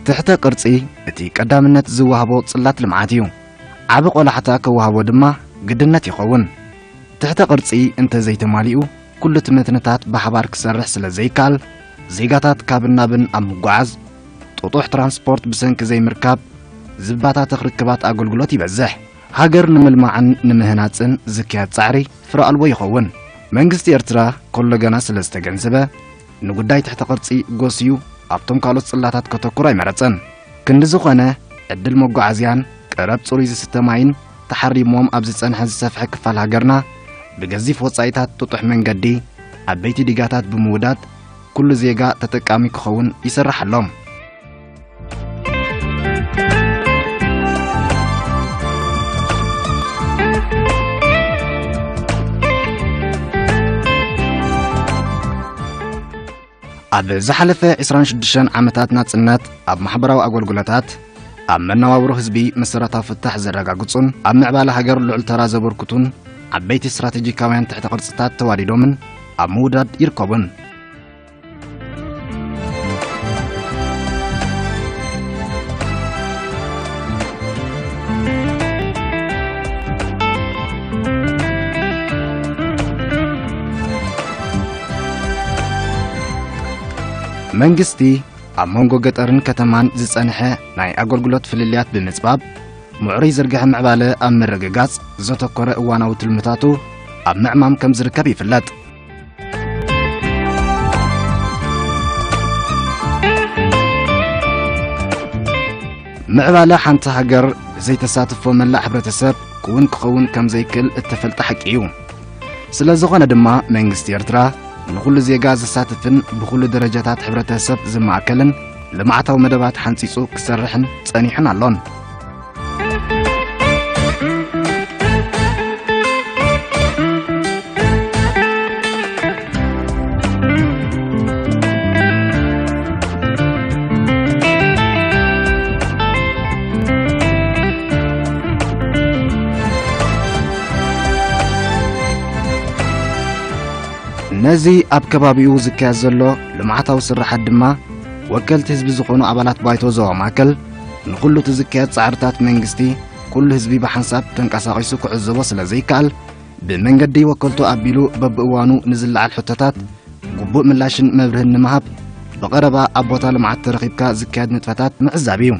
ትሕተ ቅርጺ እቲ ቀዳምነት ዝወሃቦ ጽላት ልምዓት እዩ። ዓቢ ቆላሕታ ከወሃቦ ድማ ግድነት ይኸውን። ትሕተ ቅርጺ እንተ ዘይተማሊኡ፣ ኩሉ እቲ መትንታት ብሓባር ክሰርሕ ስለ ዘይከኣል፣ ዜጋታት ካብን ናብን ኣብ ምጉዓዝ፣ ጥጡሕ ትራንስፖርት ብሰንኪ ዘይምርካብ፣ ዝባታተኽ ርክባት ኣገልግሎት ይበዝሕ። ሃገር ንምልማዕን ንምህናጽን ዝካየድ ጻዕሪ ፍረ ኣልቦ ይኸውን። መንግስቲ ኤርትራ ከሎ ገና ስለ ዝተገንዘበ፣ ንጉዳይ ትሕተ ቅርጺ ጎስዩ ኣብቶም ካልኦት ጽላታት ከተኩር ኣይመረጸን። ክንዲ ዝኾነ፣ ዕድል መጓዓዝያን ቀረብ ጽሩይ ዝስተ ማይን ተሓሪሞም ኣብ ዝጸንሐ ዝሰፍሐ ክፋል ሃገርና፣ ብገዚፍ ወጻኢታት ጥጡሕ መንገዲ፣ ዓበይቲ ዲጋታት ብምውዳድ፣ ኩሉ ዜጋ ተጠቃሚ ክኸውን ይሰርሕ ኣሎ። ኣብ ዝሓለፈ ዕስራን ሽዱሽተን ዓመታት ናጽነት፣ ኣብ ማሕበራዊ ኣገልግሎታት፣ ኣብ መነባብሮ ህዝቢ መሰረታዊ ፍታሕ ዘረጋግጹን ኣብ ምዕባለ ሃገር ልዑል ተራ ዘበርክቱን ዓበይቲ ስትራቴጂካውያን ትሕተ ቅርጽታት ተዋዲዶምን ኣብ ምውዳድ ይርከቡን። መንግስቲ ኣብ መንጎ ገጠርን ከተማን ዝጸንሐ ናይ ኣገልግሎት ፍልልያት ብምጽባብ፣ ምዕሩይ ዝርግሐ ምዕባለ ኣብ ምርግጋጽ ዘተኮረ እዋናዊ ትልምታቱ ኣብ ምዕማም ከም ዝርከብ ይፍለጥ። ምዕባለ ሓንቲ ሃገር ብዘይተሳትፎ መላእ ሕብረተሰብ ክውን ክኸውን ከም ዘይክእል እተፈልጠ ሓቂ እዩ። ስለ ዝኾነ ድማ መንግስቲ ኤርትራ ንኹሉ ዜጋ ዘሳትፍን ብኹሉ ደረጃታት ሕብረተሰብ ዝማእከልን ልምዓታዊ መደባት ሓንጺጹ ክሰርሕን ጸኒሑን ኣሎን። ነዚ ኣብ ከባቢኡ ዝካየድ ዘሎ ልምዓታዊ ስራሓት ድማ ወከልቲ ህዝቢ ዝኾኑ ኣባላት ባይቶ ዞባ ማእከል ንኹሉ እቲ ዝካየድ ጻዕርታት መንግስቲ ኩሉ ህዝቢ ብሓንሳብ ተንቀሳቒሱ ክዕዘቦ ስለ ዘይከኣል፣ ብመንገዲ ወከልቱ ኣቢሉ በብእዋኑ ንዝለዓል ሕቶታት ግቡእ ምላሽን መብርህን ንምሃብ ብቐረባ ኣብ ቦታ ልምዓት ተረኺብካ ዝካየድ ንጥፈታት ምዕዛብ እዩ።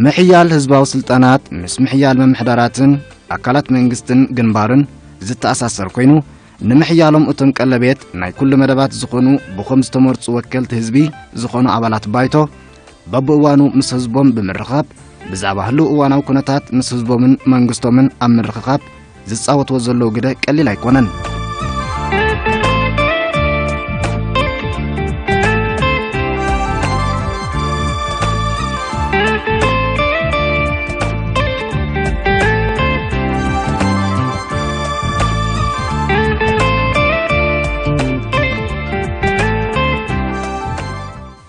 ምሕያል ህዝባዊ ስልጣናት ምስ ምሕያል ምምሕዳራትን ኣካላት መንግስትን ግንባርን ዝተኣሳሰር ኮይኑ፣ ንምሕያሎም እቶም ቀለቤት ናይ ኩሉ መደባት ዝኾኑ ብኸም ዝተመርጹ ወከልቲ ህዝቢ ዝኾኑ ኣባላት ባይቶ በብእዋኑ ምስ ህዝቦም ብምርኻብ ብዛዕባ ህልው እዋናዊ ኩነታት ምስ ህዝቦምን መንግስቶምን ኣብ ምርኽኻብ ዝጻወትዎ ዘለዉ ግደ ቀሊል ኣይኮነን።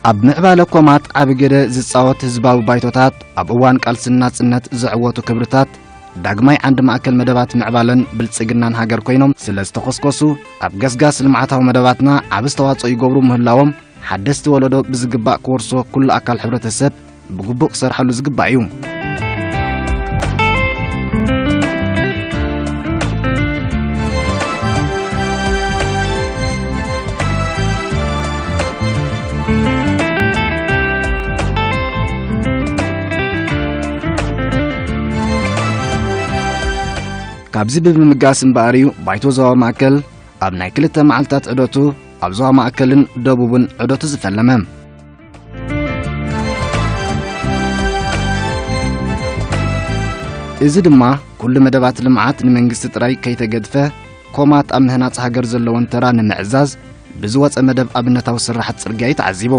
ኣብ ምዕባለ ኮማት ዓቢ ግደ ዝጻወት ህዝባዊ ባይቶታት፣ ኣብ እዋን ቃልስን ናጽነት ዘዕወቱ ክብርታት፣ ዳግማይ ዓንዲ ማእከል መደባት ምዕባለን ብልጽግናን ሃገር ኮይኖም ስለ ዝተኾስኮሱ፣ ኣብ ገስጋስ ልምዓታዊ መደባትና ዓቢ ኣስተዋጽኦ ይገብሩ ምህላዎም፣ ሓደስቲ ወለዶ ብዝግባእ ክወርሶ ኩሉ ኣካል ሕብረተሰብ ብግቡእ ክሰርሓሉ ዝግባእ እዩ። ካብዚ ብምምጋስ እምበኣር እዩ ባይቶ ዞባ ማእከል ኣብ ናይ ክልተ መዓልታት ዑደቱ ኣብ ዞባ ማእከልን ደቡብን ዑደቱ ዝፈለመ። እዚ ድማ ኩሉ መደባት ልምዓት ንመንግስቲ ጥራይ ከይተገድፈ፣ ኮማት ኣብ ምህናጽ ሃገር ዘለወን ተራ ንምዕዛዝ ብዝወጸ መደብ ኣብነታዊ ስራሓት ጽርግያ እዩ ተዓዚቡ።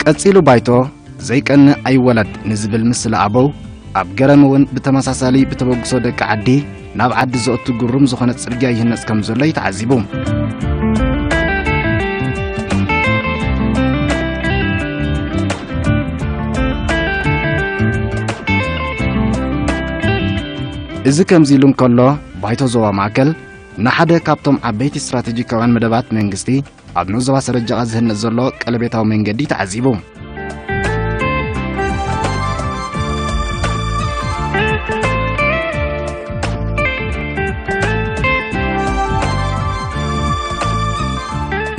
ቀጺሉ ባይቶ ዘይቀንእ ኣይወለድ ንዝብል ምስላ ኣበው፣ ኣብ ገረም እውን ብተመሳሳሊ ብተበግሶ ደቂ ዓዲ ናብ ዓዲ ዘእቱ ግሩም ዝኾነ ጽርግያ ይህነጽ ከም ዘሎ እዩ ተዓዚቡ። እዚ ከምዚ ኢሉ እንከሎ፣ ባይቶ ዞባ ማእከል ንሓደ ካብቶም ዓበይቲ ስትራቴጂካውያን መደባት መንግስቲ ኣብ ንኡስ ዞባ ሰረጀቓ ዝህነጽ ዘሎ ቀለቤታዊ መንገዲ ተዓዚቡ።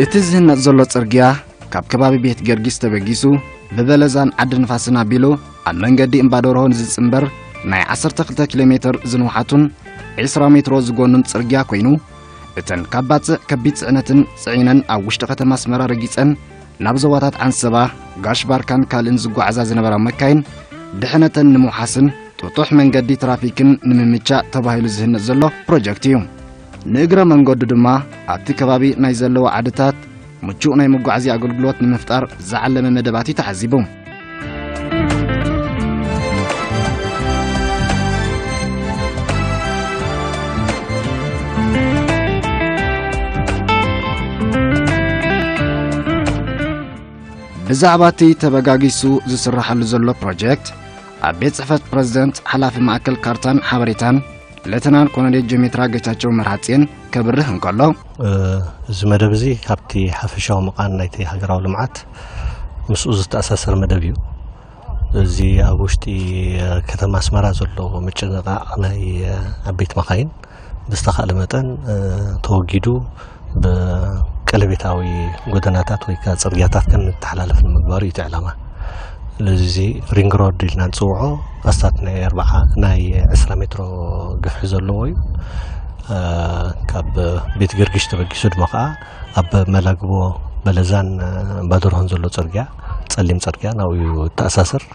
እቲ ዝህነጽ ዘሎ ጽርግያ ካብ ከባቢ ቤት ገርጊስ ተበጊሱ ብበለዛን ዓዲ ንፋስን ኣቢሉ ኣብ መንገዲ እምባደርሆ ንዝጽንበር ናይ ዓሰርተ ክልተ ኪሎ ሜትር ዝንውሓቱን ዕስራ ሜትሮ ዝጎኑን ጽርግያ ኮይኑ፣ እተን ካብ ባጽዕ ከቢድ ጽዕነትን ጽዒነን ኣብ ውሽጢ ከተማ ኣስመራ ረጊጸን ናብ ዞባታት ዓንሰባ፣ ጋሽ ባርካን ካልእን ዝጓዓዛ ዝነበራ መካይን ድሕነተን ንምውሓስን ጥጡሕ መንገዲ ትራፊክን ንምምቻእ ተባሂሉ ዝህነጽ ዘሎ ፕሮጀክት እዩ። ንእግረ መንገዱ ድማ ኣብቲ ከባቢ ናይ ዘለዉ ዓድታት ምቹእ ናይ መጓዓዝያ ኣገልግሎት ንምፍጣር ዝዓለመ መደባት እዩ ተዓዚቡ። ብዛዕባ እቲ ተበጋጊሱ ዝስራሓሉ ዘሎ ፕሮጀክት ኣብ ቤት ጽሕፈት ፕረዚደንት ሓላፊ ማእከል ካርታን ሓበሬታን ሌተናል ኮሎኔል ጀሜትራ ጌታቸው መርሃጽዮን ከብርህ እንከሎ፣ እ፣ እዚ መደብ እዚ ካብቲ ሓፈሻዊ መቓን ናይቲ ሃገራዊ ልምዓት ምስኡ ዝተኣሳሰር መደብ እዩ። እዚ ኣብ ውሽጢ፣ እ፣ ከተማ ኣስመራ ዘሎ ምጭንቓቕ ናይ፣ እ፣ ዓበይቲ መኻይን ብዝተኻእለ መጠን፣ እ፣ ተወጊዱ ብቀለቤታዊ ጎደናታት ወይ ከዓ ጽርግያታት ከም ንተሓላለፍ ንምግባር እዩ እቲ ዕላማ። ስለዚ እዚ ሪንግ ሮድ ኢልና ንጽውዖ ኣስታት ናይ ኣርብዓ፣ ናይ ዕስራ ሜትሮ ግፍሒ ዘለዎ እዩ። እ፣ ካብ ቤት ገርጊሽ ተበጊሱ ድማ ከዓ ኣብ መላግቦ በለዛን፣ እ፣ ባድርሆን ዘሎ ጽርግያ፣ ጸሊም ጽርግያ ናብኡ እዩ እተኣሳስር።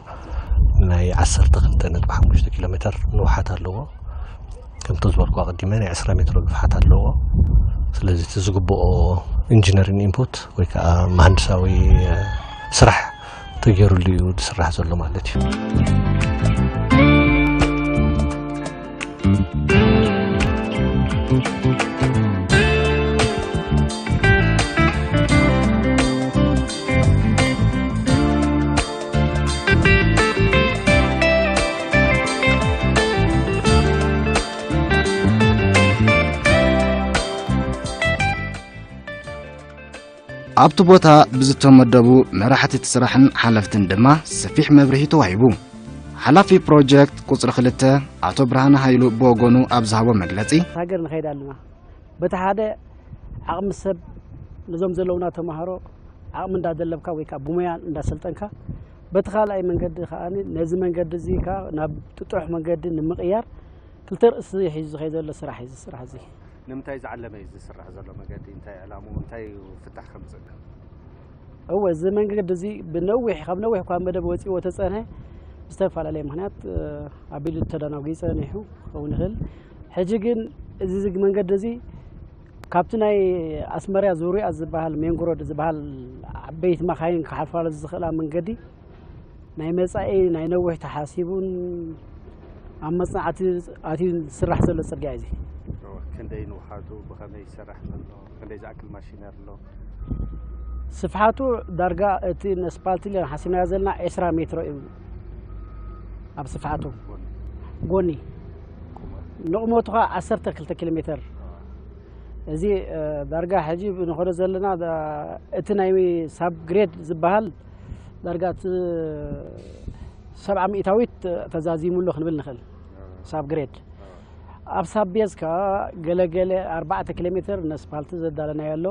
ናይ ዓሰርተ ክልተ ነጥቢ ሓሙሽተ ኪሎ ሜትር ንውሓት ኣለዎ። ከምቲ ዝበልኩ ኣቐዲመ ናይ ዕስራ ሜትሮ ግፍሓት ኣለዎ። ስለዚ እቲ ዝግብኦ ኢንጂነሪንግ ኢንፑት ወይ ከዓ መሃንድሳዊ፣ እ፣ ስራሕ ተገይሩሉ እዩ ዝስራሕ ዘሎ ማለት እዩ። ኣብቲ ቦታ ብዝተመደቡ መራሕቲ እቲ ስራሕን ሓለፍትን ድማ ሰፊሕ መብርሂ ተዋሂቡ። ሓላፊ ፕሮጀክት ቁጽሪ ክልተ ኣቶ ብርሃነ ሃይሉ ብወገኑ ኣብ ዝሃቦ መግለጺ፣ ሃገር ንኸይድ ኣለና። በቲ ሓደ ዓቕሚ ሰብ ነዞም ዘለውና ተማሃሮ ዓቕሚ እንዳደለብካ ወይ ከዓ ብሞያ እንዳሰልጠንካ፣ በቲ ካልኣይ መንገዲ ከዓ ነዚ መንገዲ እዚ ከዓ ናብ ጥጡሕ መንገዲ ንምቕያር ክልተ ርእሲ ሒዙ ዝኸይድ ዘሎ ስራሕ እዩ እዚ ስራሕ እዚ። ንምንታይ ዝዓለመ እዩ ዝስራሕ ዘሎ መገዲ? እንታይ ዕላምኡ? እንታይ እዩ ፍታሕ ከምፅእ? እወ፣ እዚ መንገዲ እዚ ብነዊሕ፣ ካብ ነዊሕ እኳ መደብ ወፂዎ ተፀንሐ፣ ብዝተፈላለየ ምኽንያት፣ እ፣ ኣቢሉ ተደናጒዩ ፀኒሑ ክኸውን ይኽእል። ሕጂ ግን እዚ ዝግ-፣ መንገዲ እዚ ካብቲ ናይ ኣስመራ ዙርያ ዝበሃል ሜንግሮድ ዝበሃል ዓበይቲ መኻይን ክሓልፋሉ ዝኽእላ መንገዲ ናይ መጻኢ ናይ ነዊሕ ተሓሲቡን ኣብ መጽናዕቲ ኣትዩ ዝስራሕ ዘሎ ጽርግያ እዩ። እወ፣ ክንደይ ንውሓቱ፣ ብኸመይ ይሰራሕ ዘሎ፣ ክንደይ ዝኣክል ማሽነር ኣሎ? ስፍሓቱ ዳርጋ እቲ ነስፓልቲ ኢልና ሓሲብናዮ ዘለና ዕስራ ሜትሮ እዩ ኣብ ስፍሓቱ። ጎኒ? ጎኒ። ቁመት? ንቑመቱ ኸዓ ዓሰርተ ክልተ ኪሎ ሜትር። እወ። እዚ፣ እ፣ ዳርጋ ሕጂ ንኸዶ ዘለና፣ ዳ-፣ እቲ ናይ ሳብ ግሬድ ዝበሃል ዳርጋ እቲ ሰብዓ ሚእታዊት ተዛዚሙ ኣሎ ክንብል ንኽእል። ሳብ ግሬድ። ኣብ ሳብ ቤዝ ከኣ ገለገለ ኣርባዕተ ኪሎ ሜትር ነስፓልቲ ዘዳለናዮ ኣሎ።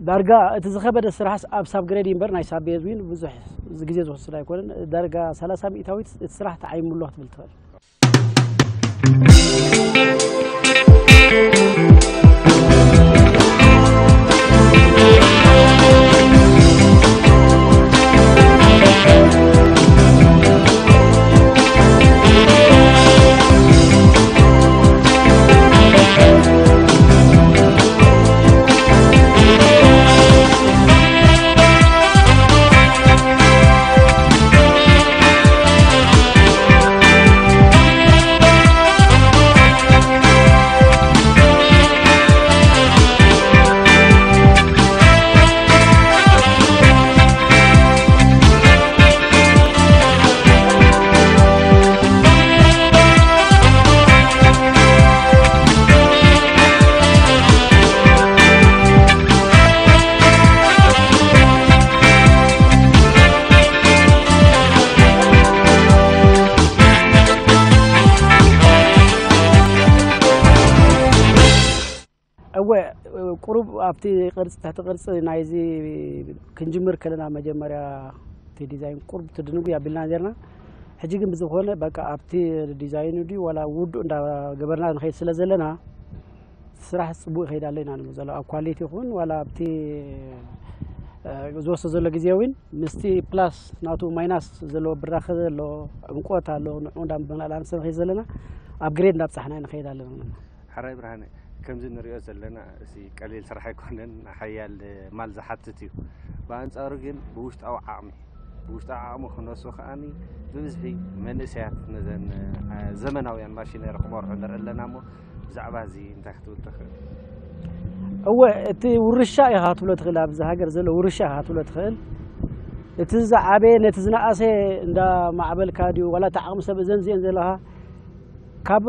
ዳርጋ እቲ ዝኸበደ ስራሕስ ኣብ ሳብ ግሬድ እዩ እምበር ናይ ሳብ ቤዝ ዊን ብዙሕ ግዜ ዝወስድ ኣይኮነን። ዳርጋ ሰላሳ ሚእታዊት እቲ ስራሕ ተዓይሙ ኣሎ ክትብል ትኽእል። ኣብቲ ቅርፂ ትሕቲ ቅርፂ ናይዚ ክንጅምር ከለና መጀመርያ እቲ ዲዛይን ቁርብ ትድንጉ ያቢልና ኔርና። ሕጂ ግን ብዝኾነ በቃ ኣብቲ ዲዛይኑ ድዩ ዋላ ውዱእ እንዳገበርና ንኸይድ ስለ ዘለና ስራሕ ጽቡቕ ይኸይድ ኣሎ ኢና ንብል ዘሎ። ኣብ ኳሊቲ ይኹን ዋላ ኣብቲ ዝወስዶ ዘሎ ግዜ እውን ምስቲ ፕላስ ናቱ ማይናስ ዘለዎ ብራኸ ዘሎ ዕምቆት ኣሎ። ንዑ እንዳ ምብላዕና ንሰብ ንኸይድ ዘለና ኣብ ግሬድ እንዳብጻሕና ንኸይድ ኣለና። ሕራይ ብርሃነ፣ ከምዚ ንሪኦ ዘለና እዚ ቀሊል ስራሕ ኣይኮነን፣ ሓያል ማል ዝሓትት እዩ። ብኣንጻሩ ግን ብውሽጣዊ ዓቕሚ ብውሽጣዊ ዓቕሚ ክነሱ ከኣኒ ብብዝሒ መንእሰያት ነዘን ዘመናውያን ማሽነሪ ክመርሑ ንርኢ ኣለና። እሞ ብዛዕባ እዚ እንታይ ክትብል ትኽእል? እወ፣ እቲ ውርሻ ኢኻ ክትብሎ ትኽእል፣ ኣብዚ ሃገር ዘሎ ውርሻ ኢኻ ክትብሎ ትኽእል። እቲ ዝዓበየ ነቲ ዝነኣሰ እንዳ ማዕበልካ ድዩ ዋላ እቲ ዓቕሚ ሰብ እዘን እዚአን ዘለኻ ካብ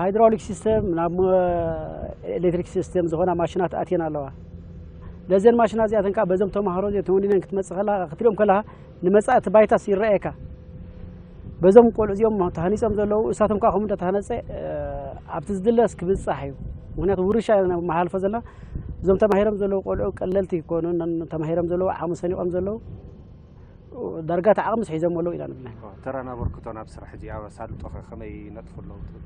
ሃይድራውሊክ ሲስተም ናብ ኤሌክትሪክ ሲስተም ዝኾና ማሽናት ኣትየን ኣለዋ። ነዘን ማሽናት እዚኣተን ከዓ በዞም ተማሃሮ እዚኦም ተወኒነን ክትመፅእ ከላ ክትሪኦም ከለኻ ንመፃኢ እቲ ባይታስ ይረኣየካ። በዞም ቆልዑ እዚኦም ተሃኒፆም ዘለዉ እሳቶም ከዓ ከምኡ እንዳተሃነፀ ኣብቲ ዝድለስ ክብፃሕ እዩ። ምክንያቱ ውርሻ መሓልፎ ዘለና እዞም ተማሂሮም ዘለዉ ቆልዑ ቀለልቲ ይኮኑ። ተማሂሮም ዘለዉ ዓቕሚ ሰኒቆም ዘለዉ ዳርጋ እቲ ዓቕምስ ሒዞም ኣለዉ ኢና ንብል። ተራን ኣበርክቶን ኣብ ስራሕ እዚ ኣብ ኣሳልጦ ከ ከመይ ይነጥፉ ኣለዉ ትብል?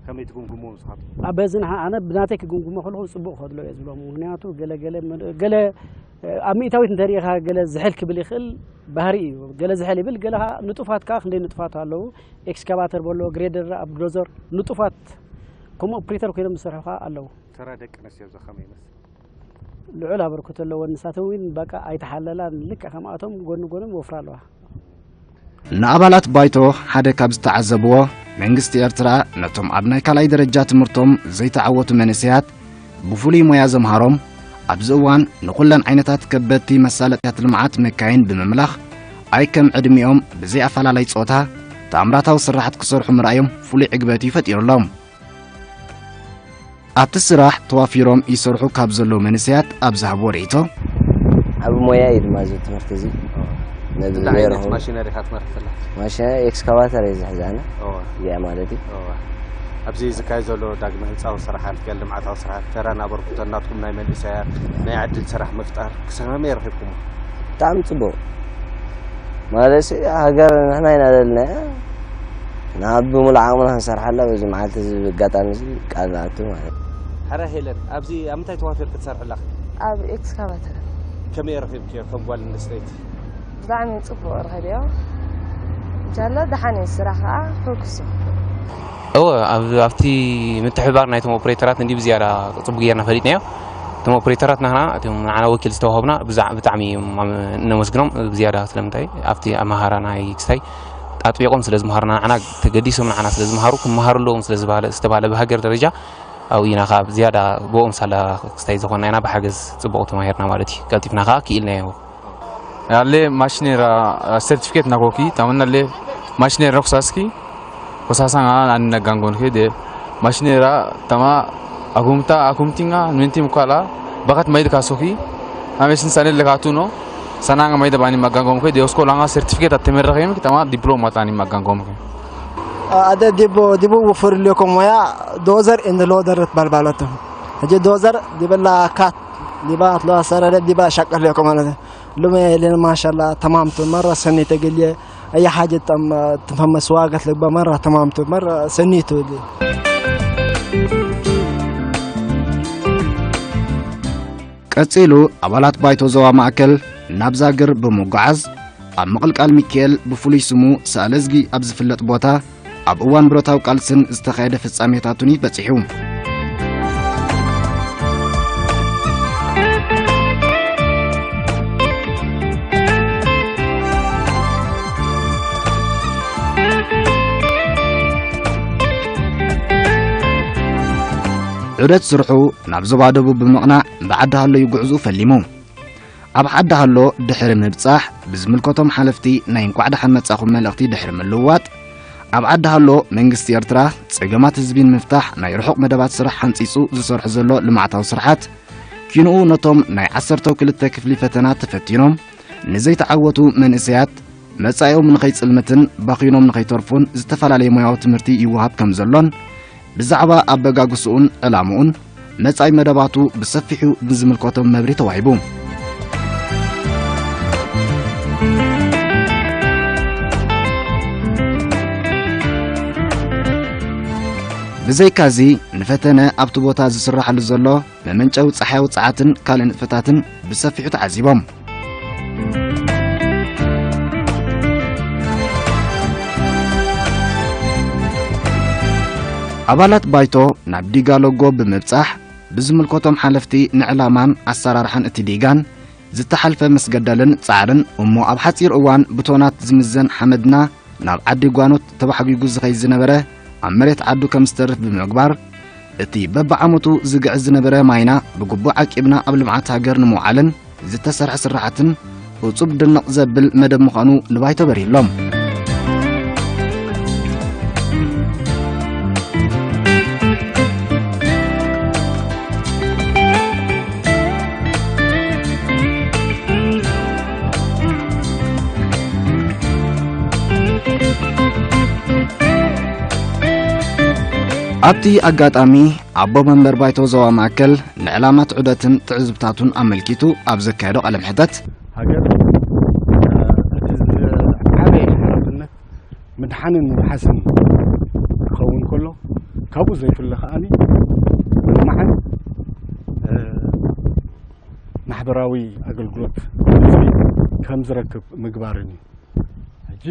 ከመይ ትግምግምዎ ንስኻትኩም? ኣብ በዚ ንዓ ኣነ ብናተይ ክግምግሞ ከለኹ ጽቡቕ ከድሎ እየ ዝብሎም። ምኽንያቱ ገለ ገለ መ- ገለ ኣብ ሚእታዊት እንተሪኢኻ ገለ ዝሕል ክብል ይኽእል ባህሪ እዩ። ገለ ዝሕል ይብል፣ ገለ ኸዓ ንጡፋት ከኣ ክንደይ ንጡፋት ኣለዉ። ኤክስካቫተር በሎ፣ ግሬደር፣ ኣብ ዶዘር ንጡፋት ከምኡ ኦፕሬተር ኮይኖም ዝሰርሑ ኸዓ ኣለዉ። ተራ ደቂ ኣንስትዮ እዚ ከመይ ይመስል? ልዑል ኣበርክቶ ኣለወን። ንሳተን እውን በቃ ኣይተሓለላን፣ ልክዕ ከምኣቶም ጎኒ ጎኖም ይወፍራ ኣለዋ። ንኣባላት ባይቶ ሓደ ካብ ዝተዓዘብዎ፣ መንግስቲ ኤርትራ ነቶም ኣብ ናይ ካልኣይ ደረጃ ትምህርቶም ዘይተዓወቱ መንእሰያት ብፍሉይ ሞያ ዘምሃሮም ኣብዚ እዋን ንኹለን ዓይነታት ከበድቲ መሳለጥያት ልምዓት መካይን ብምምላኽ ኣይ ከም ዕድሚኦም ብዘይ ኣፈላላይ ጾታ ተኣምራታዊ ስራሓት ክሰርሑ ምርኣዮም ፍሉይ ዕግበት እዩ ፈጢሩሎም። ኣብቲ ስራሕ ተዋፊሮም ይሰርሑ ካብ ዘለዉ መንእሰያት ኣብ ዝሃብዎ ርእይቶ፣ ዓቢ ሞያ እዩ ድማ እዚ ትምህርቲ እዚ። ነዚ እንታይ ዓይነት ዘይረኽቡ ማሽነሪ ኢኻ ትመርሕ ዘለኻ? ማሽነሪ ኤክስካቫተር እየ ዝሕዝ ኣነ። እዋ። እዚኣ ማለት እዩ። እዋ። ኣብዚ ዝካየድ ዘሎ ዳግመ ህንጻዊ ስራሓት፣ ገለ ልምዓታዊ ስራሓት፣ ተራን ኣበርክቶን ናትኩም ናይ መንእሰያት ናይ ዕድል ስራሕ ምፍጣር ክሳብ ከመይ ረኺብኩሞ? ብጣዕሚ ጽቡቕ። ማለት ሃገር ንሕና ኢና ደልናያ ናብ ብምሉእ ዓቕምና ክንሰርሓላ በዚ መዓልቲ እዚ ኣጋጣሚ እዚ ቃል ንኣቱ ማለት እዩ። ሕረ ሄለን፣ ኣብዚ ኣብ ምንታይ ተዋፊርኪ ትሰርሒ ኣለኺ? ኣብ ኤክስካቫተር። ከመይ ረኺብክዮ ከም ጓል ኣንስተይቲ? ብጣዕሚ ጽቡቕ ረኺበዮ። ጃሎ ደሓን እዩ ስራሕ ከዓ ሕጉስ እዩ። እወ ኣብ ኣብቲ ምትሕብባር ናይቶም ኦፕሬተራት እንዲ ብዝያዳ ጽቡቅ ጌርና ፈሊጥናዮ። እቶም ኦፕሬተራት ናህና እቶም ንዓና ወኪል ዝተዋህቡና ብዛ- ብጣዕሚ እዮም ኣም- እነመስግኖም ብዝያዳ ስለምንታይ ኣብቲ ኣመሃራ ናይ ክስታይ ኣጥቢቆም ስለ ዝመሃሩና ንዓና ተገዲሶም ንዓና ስለ ዝመሃሩ ክመሃሩ ኣለዎም ስለ ዝበሃለ ዝተባለ ብሃገር ደረጃ ኣብኡ ኢና ካብ ዝያዳ ብኦም ሳላ ክስታይ ዝኾንና ኢና ብሓገዝ ጽቡቅ ተማሂርና ማለት እዩ ቀልጢፍና ከዓ ክኢልናዮ። Alle mašinera sertifiket na koki tamana le mašinera kusaski kusasanga an na gangon ke de mašinera tama agumta agumtinga nunti mukala bakat maid kasoki amesin sanel le katuno sananga maid bani magangom ke de osko langa sertifiket atemer rahim tama diploma tani magangom ke. Ada dibo dibo wufur le komoya dozer in the loader balbalatum. Haji dozer diba la kat diba atlo asara diba shakal le komana. Lume len mashallah tamam tu marra sani tegeliye. Ay haja tam tafama swagat le ba marra tamam tu marra sani tu li. ቀጺሉ ኣባላት ባይቶ ዞባ ማእከል ናብ ዛግር ብምጉዓዝ ኣብ ምቕልቃል ሚካኤል ብፍሉይ ስሙ ሰኣለዝጊ ኣብ ዝፍለጥ ቦታ ኣብ እዋን ብረታዊ ቃልስን ዝተኻየደ ፍጻሜታቱን እዩ በጺሑ። ዑደት ስርሑ ናብ ዞባ ደቡብ ብምቕናዕ ብዓዲ ሃሎ እዩ ጉዕዝኡ ፈሊሙ። ኣብ ዓዲ ሃሎ ድሕሪ ምብጻሕ ብዝምልከቶም ሓለፍቲ ናይ እንቋዕ ደሓን መጻኹም መልእኽቲ ድሕሪ ምልውዋጥ ኣብ ዓዲ ሃሎ መንግስቲ ኤርትራ ጸገማት ህዝቢ ንምፍታሕ ናይ ርሑቕ መደባት ስራሕ ሓንጺጹ ዝሰርሑ ዘሎ ልምዓታዊ ስርሓት ኪንኡ ነቶም ናይ ዓሰርተው ክልተ ክፍሊ ፈተና ተፈቲኖም ንዘይተዓወቱ መንእሰያት መጻኢኦም ንኸይጽልምትን ባኺኖም ንኸይተርፉን ዝተፈላለየ ሞያዊ ትምህርቲ ይወሃብ ከም ዘሎን ብዛዕባ ኣበጋግስኡን ዕላምኡን መጻኢ መደባቱ ብሰፊሑ ንዝምልከቶም መብርሂ ተዋሂቡ። ብዘይካዚ፣ ንፈተነ ኣብቲ ቦታ ዝስራሓሉ ዘሎ መመንጨዊ ጸሓያዊ ጸዓትን ካልእ ንጥፈታትን ብሰፊሑ ተዓዚቦም። ኣባላት ባይቶ ናብ ዲጋ ሎጎ ብምብጻሕ፣ ብዝምልከቶም ሓለፍቲ ንዕላማን ኣሰራርሓን እቲ ዲጋን ዝተሓልፈ ምስገደልን ጻዕርን እሞ ኣብ ሓጺር እዋን ብቶናት ዝምዘን ሓመድና ናብ ዓዲ ጓኖት ተባሕጒጉ ዝኸይድ ዝነበረ ኣብ መሬት ዓዱ ከም ዝተርፍ ብምግባር፣ እቲ በብዓመቱ ዝግዕዝ ዝነበረ ማይና ብግቡእ ዓቂብና ኣብ ልምዓት ሃገር ንምውዓልን ዝተሰርሐ ስራሕትን እጹብ ድንቕ ዘብል መደብ ምዃኑ ንባይቶ በሪህሎም። ኣብቲ ኣጋጣሚ፣ ኣቦ መንበር ባይቶ ዞባ ማእከል ንዕላማት ዑደትን ትዕዝብታቱን ኣመልኪቱ ኣብ ዘካየዶ ቃለ መሕተት፣ ሃገር፣ እ፣ እቲ ዝዓበየ ሓላፍነት ምድሓንን ምውሓስን ክኸውን ከሎ፣ ካብኡ ዘይፍለ ከኣኒ ምልማዕን፣ እ፣ ማሕበራዊ ኣገልግሎት ህዝቢ ከም ዝረክብ ምግባርን እዩ። ሕጂ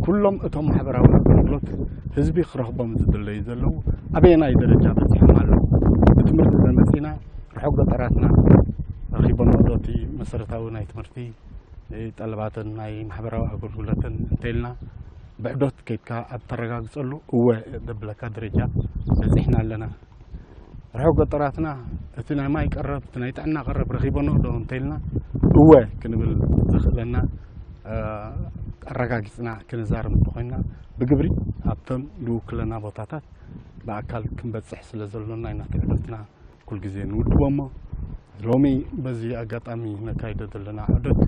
ኩሎም እቶም ማሕበራዊ ኣገልግሎት ህዝቢ ክረኽቦም ዝድለዩ ዘለዉ ኣበየናይ ደረጃ በጺሖም ኣለዉ? ብትምህርቲ ተመጺና፣ ርሑቕ ገጠራትና ረኺቦም ዶ እቲ መሰረታዊ ናይ ትምህርቲ ጠለባትን ናይ ማሕበራዊ ኣገልግሎትን እንተኢልና፣ ብዕዶት ከይድካ ኣብ ተረጋግጸሉ፣ እወ ዘብለካ ደረጃ በጺሕና ኣለና። ርሑቕ ገጠራትና እቲ ናይ ማይ ቀረብ፣ እቲ ናይ ጥዕና ቀረብ ረኺቦኖ ዶ እንተኢልና፣ እወ ክንብል ዘኽእለና፣ እ፣ ኣረጋጊጽና ክንዛረብ እንተኾይንና፣ ብግብሪ ኣብቶም ዝውክለና ቦታታት ብኣካል ክንበጽሕ ስለ ዘሎና ኢና እቲ ዕደትና ኩል ግዜ ንውድቦ እሞ፣ ሎሚ በዚ ኣጋጣሚ ነካይዶ ዘለና ዑደት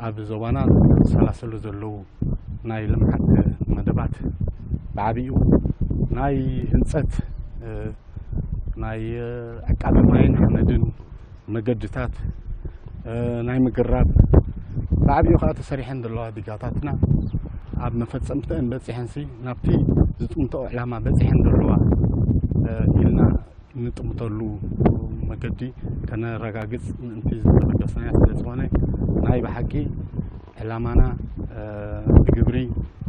ኣብ ዞባና ዝሰላሰሉ ዘለዉ ናይ ልምዓት መደባት ብዓቢኡ ናይ ህንጸት፣ እ፣ ናይ፣ እ፣ ዕቃበ ማይን ሓመድን መገድታት፣ እ፣ ናይ ምግራብ ብዓቢኡ ከኣ ተሰሪሐን ዘለዋ ዲጋታትና ኣብ መፈጸምተን በጺሐንሲ ናብቲ ዝጥምተኦ ዕላማ በጺሐን ዘለዋ፣ እ፣ ኢልና ንጥምተሉ መገዲ ከነረጋግጽ ምእንቲ ዝተበገስናዮ ስለ ዝኾነ፣ ናይ ብሓቂ ዕላማና፣ እ፣ ብግብሪ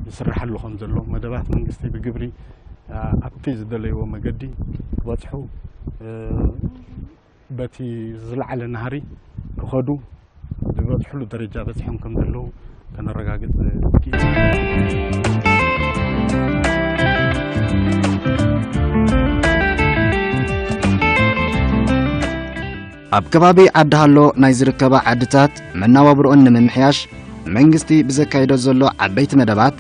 ይስራሓሉ ከም ዘሎ፣ መደባት መንግስቲ ብግብሪ፣ እ፣ ኣብቲ ዝደለይዎ መገዲ ክበጽሑ፣ እ፣ በቲ ዝለዓለ ናህሪ ክኸዱ ዝበጽሕሉ ደረጃ በጺሖም ከም ዘለዉ ከነረጋግጽ ክኢልና። ኣብ ከባቢ ዓዲ ሃሎ ናይ ዝርከባ ዓድታት መነባብሮኦን ንምምሕያሽ መንግስቲ ብዘካይዶ ዘሎ ዓበይቲ መደባት፣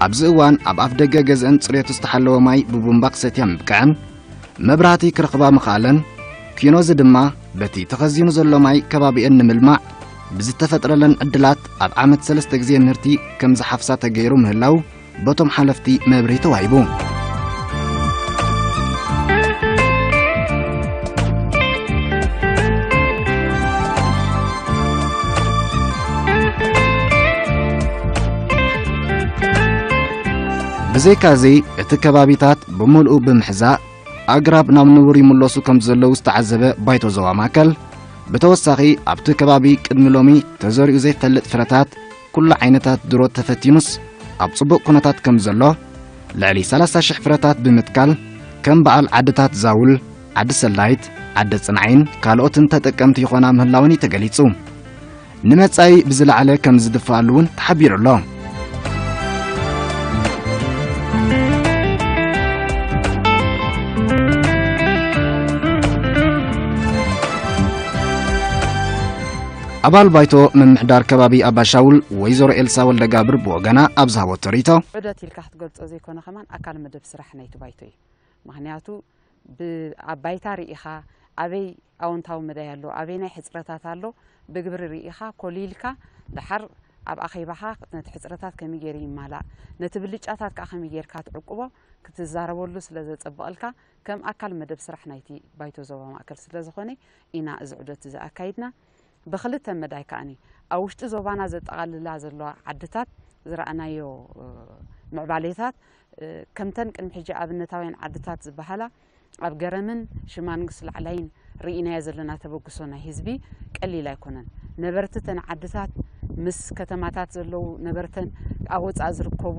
ኣብዚ እዋን ኣብ ኣፍደገ ገዝአን ጽሬቱ ዝተሓለወ ማይ ብቡምባ ክሰትያ ምብቅዐን፣ መብራህቲ ክረኽባ ምኽኣለን፣ ኪኖዚ ድማ በቲ ተኸዚኑ ዘሎ ማይ ከባቢአን ንምልማዕ ብዝተፈጥረለን ዕድላት ኣብ ዓመት ሰለስተ ግዜ ምህርቲ ከም ዝሓፍሳ ተገይሩ ምህላው በቶም ሓለፍቲ መብርሂ ተዋሂቡ። ብዘይካዚ፣ እቲ ከባቢታት ብምልኡ ብምሕዛእ፣ ኣግራብ ናብ ንቡር ይምለሱ ከም ዘለዉ ዝተዓዘበ ባይቶ ዞባ ማእከል፣ ብተወሳኺ ኣብቲ ከባቢ ቅድሚ ሎሚ ተዘሪኡ ዘይፈልጥ ፍረታት ኩሉ ዓይነታት ድሮ ተፈቲኑስ ኣብ ጽቡቕ ኩነታት ከም ዘሎ፣ ልዕሊ ሰላሳ ሽሕ ፍረታት ብምትካል ከም በዓል ዓድታት ዛውል፣ ዓዲ ሰላይት፣ ዓዲ ጽንዓይን ካልኦትን ተጠቀምቲ ይኾና ምህላወን እዩ ተገሊጹ። ንመጻኢ ብዝለዓለ ከም ዝድፍኣሉ እውን ተሓቢሩ ኣሎ። ኣባል ባይቶ ምምሕዳር ከባቢ ኣባሻውል ወይዘሮ ኤልሳ ወልደጋብር ብወገና ኣብ ዝሃበቶ ርእይቶ፣ ዑደት ኢልካ ክትገልጾ ዘይኮነ ከማን ኣካል መደብ ስራሕ ናይቲ ባይቶ እዩ። ምኽንያቱ ብ-፣ ኣብ ባይታ ርኢኻ ኣበይ ኣወንታዊ መዳይ ኣሎ፣ ኣበይ ናይ ሕጽረታት ኣሎ፣ ብግብሪ ርኢኻ ኮሊልካ ደሓር ኣብ ኣኼባኻ ነቲ ሕጽረታት ከመይ ገይሩ ይማላእ፣ ነቲ ብልጫታት ከኣ ከመይ ጌርካ ትዕቅቦ፣ ክትዛረበሉ ስለ ዘጸብቐልካ፣ ከም ኣካል መደብ ስራሕ ናይቲ ባይቶ ዞባ ማእከል ስለ ዝኾነ ኢና እዚ ዑደት እዚ ኣካይድና። ብኽልተ መዳይ ከኣኒ ኣብ ውሽጢ ዞባና ዘጠቓልላ ዘለዋ ዓድታት ዝረኣናዮ ምዕባሌታት፣ ከምተን ቅድሚ ሕጂ ኣብነታውያን ዓድታት ዝበሃላ ኣብ ገረምን ሽማንግስ ላዕላይን ርኢናዮ ዘለና ተበግሶ ናይ ህዝቢ ቀሊል ኣይኮነን። ነበርቲ ተን ዓድታት ምስ ከተማታት ዘለዉ ነበርተን፣ ኣብ ወጻኢ ዝርከቡ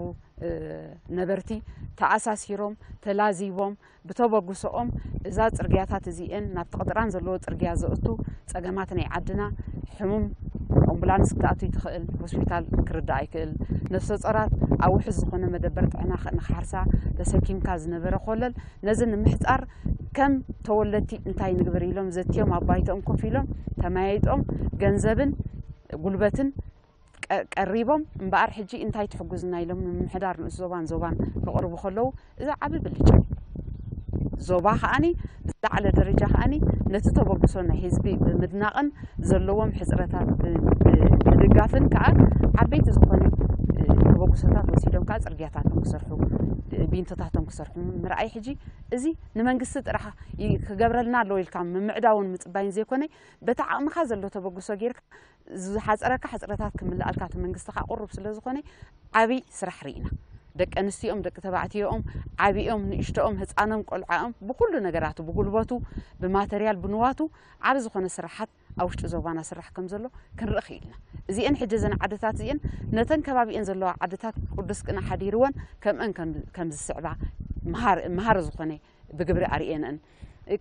ነበርቲ ተኣሳሲሮም፣ ተላዚቦም፣ ብተበግሶኦም እዛ ጽርግያታት እዚኤን ናብቲ ቅጥራን ዘለዎ ጽርግያ ዘእቱ ጸገማት ናይ ዓድና፣ ሕሙም ኣምቡላንስ ክትኣቱ ይትኽእል፣ ሆስፒታል ክርዳእ ኣይክእል፣ ነፍሰ ጾራት ኣብ ውሑስ ዝኾነ መደበር ጥዕና ንኽሓርሳ ተሰኪምካ ዝነበረ ኮለል፣ ነዚ ንምሕጻር ከም ተወለድቲ እንታይ ንግበር ኢሎም ዘትዮም ኣብ ባይቶኦም ኮፍ ኢሎም ተመያይጦም ገንዘብን ጉልበትን ቀሪቦም እምበኣር ሕጂ እንታይ ትሕጉዝና ኢሎም ምምሕዳር ንኡስ ዞባን ዞባን ክቕርቡ ከለዉ፣ እዚ ዓቢ ብልጫ እዩ። ዞባ ከኣኒ ብዝለዓለ ደረጃ ከኣኒ ነቲ ተበግሶ ናይ ህዝቢ ብምድናቕን ዘለዎም ሕፅረታት ብምድጋፍን ከዓ ዓበይቲ ዝኾነ ተበግሶታት ወሲዶም ከዓ ፅርግያታቶም ክሰርሑ፣ ቢንቶታቶም ክሰርሑ ምርኣይ ሕጂ እዚ ንመንግስቲ ጥራሕ ክገብረልና ኣለዎ ኢልካ ምምዕዳውን ምፅባይን ዘይኮነ፣ በቲ ዓቕምኻ ዘሎ ተበግሶ ጌርካ ዝሓፀረካ ሕፅረታት ክምልኣልካ እቲ መንግስቲ ከዓ ቁሩብ ስለ ዝኾነ ዓብይ ስራሕ ርኢና። ደቂ ኣንስቲኦም፣ ደቂ ተባዕትዮኦም፣ ዓብኦም፣ ንእሽቶኦም፣ ህፃኖም፣ ቆልዓኦም ብኩሉ ነገራቱ ብጉልበቱ ብማተርያል ብንዋቱ ዓብ ዝኾነ ስራሓት ኣብ ውሽጢ ዞባና ስራሕ ከም ዘሎ ክንርኢ ክኢልና። እዚአን ሕጂ እዘን ዓድታት እዚአን ነተን ከባቢአን ዘለዋ ዓድታት ቅዱስ ቅነ ሓዲርወን ከምአን ከም ዝስዕባ መሃር ዝኾነ ብግብሪ ኣርእየንአን።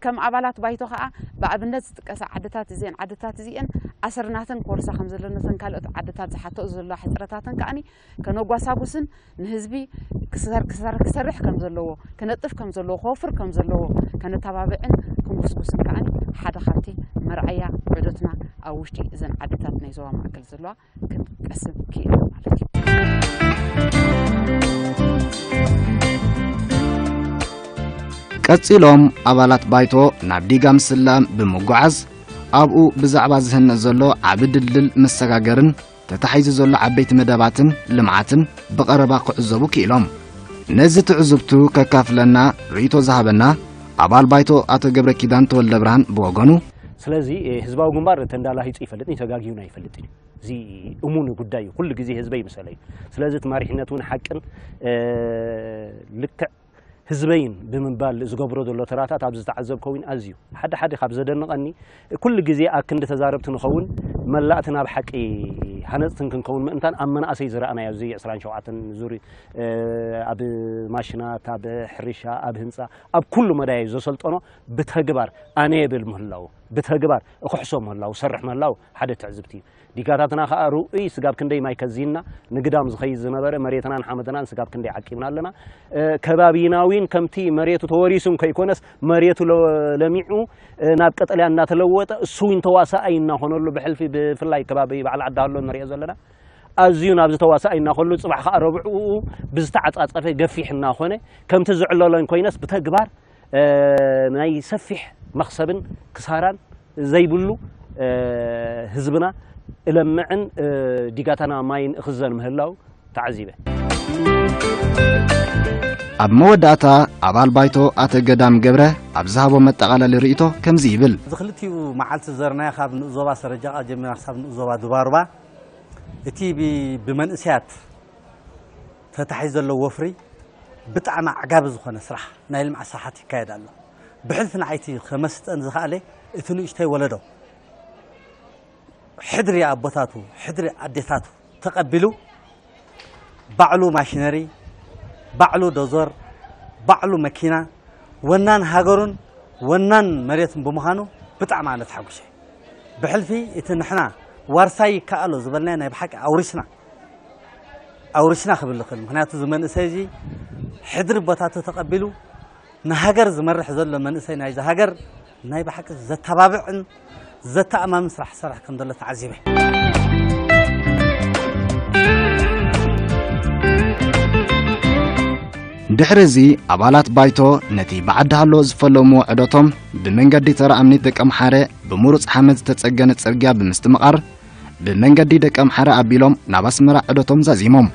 ከም ኣባላት ባይቶ ከዓ ብኣብነት ዝጥቀሳ ዓድታት እዚአን ዓድታት እዚአን ኣሰር ናተን ክወርሳ ከም ዘሎ ነተን ካልኦት ዓድታት ዝሓተኡ ዘለዋ ሕፅረታተን ከዓኒ ከነጓሳጉስን ንህዝቢ ክሰር ክሰር ክሰርሕ ከም ዘለዎ፣ ክነጥፍ ከም ዘለዎ፣ ክወፍር ከም ዘለዎ ከነተባብዕን ክንጉስጉስን ከዓኒ ሓደ ካብቲ መርኣያ ዑደትና ኣብ ውሽጢ እዘን ዓድታት ናይ ዞባ ማእከል ዘለዋ ክንቀስም ክኢልና ማለት እዩ። ቀጺሎም ኣባላት ባይቶ ናብ ዲጋ ምስላ ብምጓዓዝ ኣብኡ ብዛዕባ ዝህነጽ ዘሎ ዓቢ ድልድል መሰጋገርን ተታሒዙ ዘሎ ዓበይቲ መደባትን ልምዓትን ብቐረባ ክዕዘቡ ክኢሎም። ነዚ ትዕዝብቱ ከካፍለና ርእይቶ ዝሃበና ኣባል ባይቶ ኣቶ ገብረ ኪዳን ተወልደ ብርሃን ብወገኑ፣ ስለዚ ህዝባዊ ግንባር ተንዳላሂጹ ይፈልጥን ተጋጊዩን ኣይፈልጥን እዩ። እዚ እሙን ጉዳይ እዩ። ኩሉ ግዜ ህዝበይ ምሰለይ እዩ። ስለዚ እቲ መሪሕነት እውን ሓቅን ልክዕ ህዝበይን ብምባል ዝገብሮ ዘሎ ተራታት ኣብዚ ዝተዓዘብኮ እውን ኣዝዩ ሓደ ሓደ ካብ ዘደንቐኒ ኩሉ ግዜ ኣክንዲ ተዛረብቲ ንኸውን መላእቲ ናብ ሓቂ ሃነፅትን ክንከውን ምእንታን ኣብ መናእሰይ ዝረኣናዮ እዚ ዕስራን ሸውዓተን ዙር ኣብ ማሽናት ኣብ ሕርሻ ኣብ ህንፃ ኣብ ኩሉ መዳይ ዘሰልጠኖ ብተግባር ኣነ የብል ምህላው ብተግባር እክሕሶ ምህላው ሰርሕ ምህላው ሓደ ትዕዝብቲ እዩ። ዲጋታትና ከኣ ርኡይ ስጋብ ክንደይ ማይ ከዚንና ንግዳም ዝኸይድ ዝነበረ መሬትናን ሓመድናን ስጋብ ክንደይ ዓቂብና ኣለና። ከባቢናዊን ከምቲ መሬቱ ተወሪሱ እንከይኮነስ መሬቱ ለሚዑ ናብ ቀጠልያ እናተለወጠ እሱ እውን ተዋሳኣይ እናኾነሉ ብሕልፊ ብፍላይ ከባቢ በዓል ዓዲ ሃሎ ንሪኦ ዘለና ኣዝዩ ናብዚ ተዋሳኣይ እናኾሉ ፅባሕ ከዓ ረብዕኡ ብዝተዓፃፀፈ ገፊሕ እናኾነ ከምቲ ዝዕለሎ እንኮይነስ ብተግባር ናይ ሰፊሕ መኽሰብን ክሳራን ዘይብሉ ህዝብና እለምዕን ዲጋታና ማይን እኽዘን ምህላው ተዓዚበ። ኣብ መወዳእታ ኣባል ባይቶ ኣተ ገዳም ገብረ ኣብ ዝሃቦ መጠቓለሊ ርእይቶ ከምዚ ይብል። እዚ ክልቲኡ መዓልቲ ዘርናዮ ካብ ንኡስ ዞባ ሰረጃቓ ጀሚርና ክሳብ ንኡስ ዞባ ዱባሩባ እቲ ብመንእሰያት ተታሒዙ ዘሎ ወፍሪ ብጣዕሚ ኣዕጋቢ ዝኾነ ስራሕ ናይ ልምዓት ስራሓት ይካየድ ኣሎ። ብሕልፊ ንዓይቲ ከመስጠን ዝኸኣለ እቲ ንእሽተይ ወለዶ ሕድሪ ኣቦታቱ ሕድሪ ኣዴታቱ ተቐቢሉ ባዕሉ ማሽነሪ ባዕሉ ዶዞር ባዕሉ መኪና ወናን ሃገሩን ወናን መሬቱን ብምዃኑ ብጣዕሚ ኣነ ተሓጒሰ። ብሕልፊ እቲ ንሕና ዋርሳይ ይከኣሎ ዝበልናዮ ናይ ብሓቂ ኣውሪስና ኣውሪስና ክብል ይኽእል። ምኽንያቱ እዚ መንእሰይ እዚ ሕድሪ ኣቦታቱ ተቐቢሉ ንሃገር ዝመርሕ ዘሎ መንእሰይ ናይዛ ሃገር ናይ ብሓቂ ዘተባብዕን ዘተኣማምን ስራሕ ክሰርሕ ከም ዘሎ ተዓዚበ። ድሕሪ እዚ ኣባላት ባይቶ ነቲ ብዓዲ ሃሎ ዝፈለምዎ ዑደቶም ብመንገዲ ተራ እምኒት ደቂ ኣምሓረ ብምሩፅ ሓመድ ዝተፀገነ ፅርግያ ብምስትምቓር ብመንገዲ ደቂ ኣምሓረ ኣቢሎም ናብ ኣስመራ ዑደቶም ዛዚሞም።